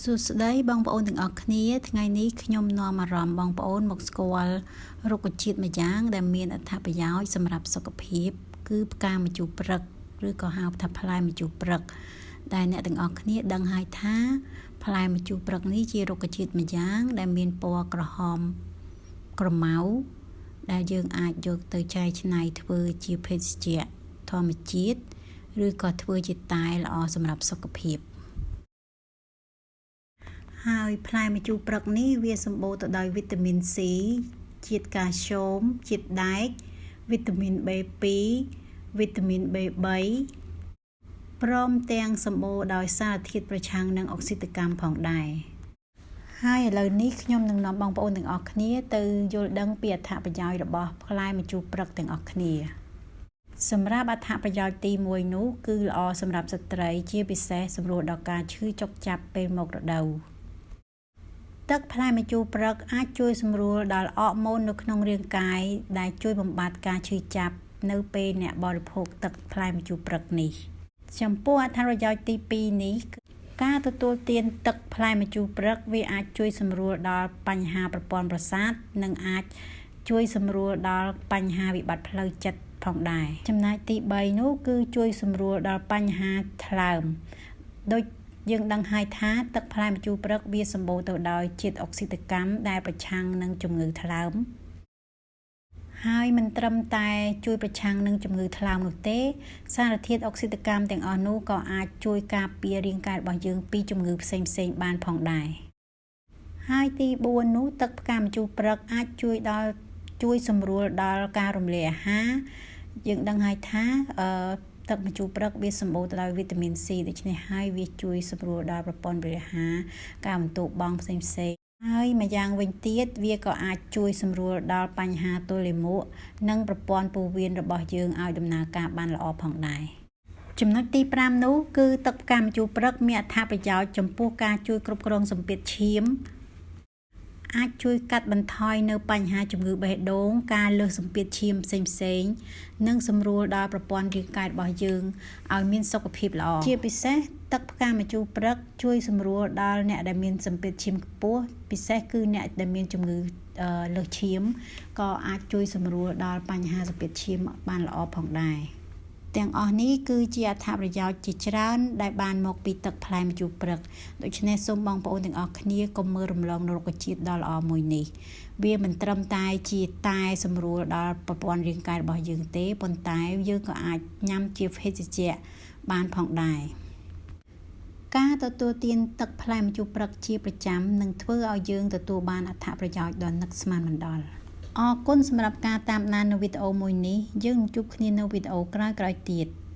សួស្តីបងប្អូនទាំងអស់គ្នាថ្ងៃនេះខ្ញុំនាំអារម្មណ៍បងប្អូនមកស្គាល់រុក្ខជាតិម្យ៉ាងដែលមានអត្ថប្រយោជន៍សម្រាប់សុខភាពគឺផ្កាម្ជូរព្រឹកឬក៏ហៅថាផ្លែម្ជូរព្រឹកដែលអ្នកទាំងអស់គ្នាដឹងហើយថាផ្លែម្ជូរព្រឹកនេះជារុក្ខជាតិម្យ៉ាងដែលមានពណ៌ក្រហមក្រមៅដែលយើងអាចយកទៅចែកច្នៃធ្វើជាភេសជ្ជៈធម្មជាតិឬក៏ធ្វើជាតែល្អសម្រាប់សុខភាពហើយផ្លែម្ជូរព្រឹកនេះវាសម្បូរទៅដោយវីតាមីន C ជាតិកាល់ស្យូមជាតិដែកវីតាមីន B2 វីតាមីន B3 ព្រមទាំងសម្បូរដោយសារធាតុប្រឆាំងនឹងអុកស៊ីតកម្មផងដែរហើយឥឡូវនេះខ្ញុំនឹងនាំបងប្អូនទាំងអស់គ្នាទៅយល់ដឹងពីអត្ថប្រយោជន៍របស់ផ្លែម្ជូរព្រឹកទាំងអស់គ្នាសម្រាប់អត្ថប្រយោជន៍ទី1នោះគឺល្អសម្រាប់ស្ត្រីជាពិសេសសម្រួលដល់ការឈឺចុកចាប់ពេលមករដូវទឹកផ្លែម្ជូរព្រឹកអាចជួយសម្រួលដល់អរម៉ូននៅក្នុងរាងកាយដែលជួយបំបាត់ការឈឺចាប់នៅពេលអ្នកបរិភោគទឹកផ្លែម្ជូរព្រឹកនេះចំពោះអត្ថប្រយោជន៍ទី2នេះការទទួលទានទឹកផ្លែម្ជូរព្រឹកវាអាចជួយសម្រួលដល់បញ្ហាប្រព័ន្ធប្រសាទនិងអាចជួយសម្រួលដល់បញ្ហាវិបត្តិផ្លូវចិត្តផងដែរចំណែកទី3នោះគឺជួយសម្រួលដល់បញ្ហាថ្លើមដូចយើងដឹងហើយថាទឹកផ្លែម្ជូរព្រឹកវាសម្បូរទៅដោយជាតិអុកស៊ីតកម្មដែលប្រឆាំងនឹងជំងឺថ្លើមហើយមិនត្រឹមតែជួយប្រឆាំងនឹងជំងឺថ្លើមនោះទេសារធាតុអុកស៊ីតកម្មទាំងអស់នោះក៏អាចជួយការពាររាងកាយរបស់យើងពីជំងឺផ្សេងៗបានផងដែរហើយទី4នោះទឹកផ្កាម្ជូរព្រឹកអាចជួយដល់ជួយសម្រួលដល់ការរំលាយអាហារយើងដឹងហើយថាអឺទឹកម្ជូរព្រឹកវាសម្បូរទៅដោយវីតាមីន C ដូច្នេះហើយវាជួយសម្រួលដល់ប្រព័ន្ធរំលាយអាហារការបន្ទោបង់ផ្សេងផ្សេងហើយម្យ៉ាងវិញទៀតវាក៏អាចជួយសម្រួលដល់បញ្ហាទល់លាមកនិងប្រព័ន្ធពោះវៀនរបស់យើងឲ្យដំណើរការបានល្អផងដែរចំណុចទី5នោះគឺទឹកផ្កាម្ជូរព្រឹកមានអត្ថប្រយោជន៍ចំពោះការជួយគ្រប់គ្រងសម្ពាធឈាមអាចជួយកាត់បន្ថយនៅបញ្ហាជំងឺបេះដូងការលើសសម្ពាធឈាមផ្សេងៗនិងសម្រួលដល់ប្រព័ន្ធរាងកាយរបស់យើងឲ្យមានសុខភាពល្អជាពិសេសទឹកផ្កាម្ជូរព្រឹកជួយសម្រួលដល់អ្នកដែលមានសម្ពាធឈាមខ្ពស់ពិសេសគឺអ្នកដែលមានជំងឺលើសឈាមក៏អាចជួយសម្រួលដល់បញ្ហាសម្ពាធឈាមបានល្អផងដែរទាំងអស់នេះគឺជាអត្ថប្រយោជន៍ជាច្រើនដែលបានមកពីទឹកផ្លែម្ជូរព្រឹកដូច្នេះសូមបងប្អូនទាំងអស់គ្នាកុំមើលរំលងរុក្ខជាតិដ៏ល្អមួយនេះវាមិនត្រឹមតែជាតែសម្រួលដល់ប្រព័ន្ធរាងកាយរបស់យើងទេប៉ុន្តែយើងក៏អាចញ៉ាំជាភេសជ្ជៈបានផងដែរការទទួលទានទឹកផ្លែម្ជូរព្រឹកជាប្រចាំនឹងធ្វើឲ្យយើងទទួលបានអត្ថប្រយោជន៍ដ៏នឹកស្មានមិនដល់អរគុណសម្រាប់ការតាមដាននៅវីដេអូមួយនេះយើងនឹងជួបគ្នានៅវីដេអូក្រោយៗទៀត។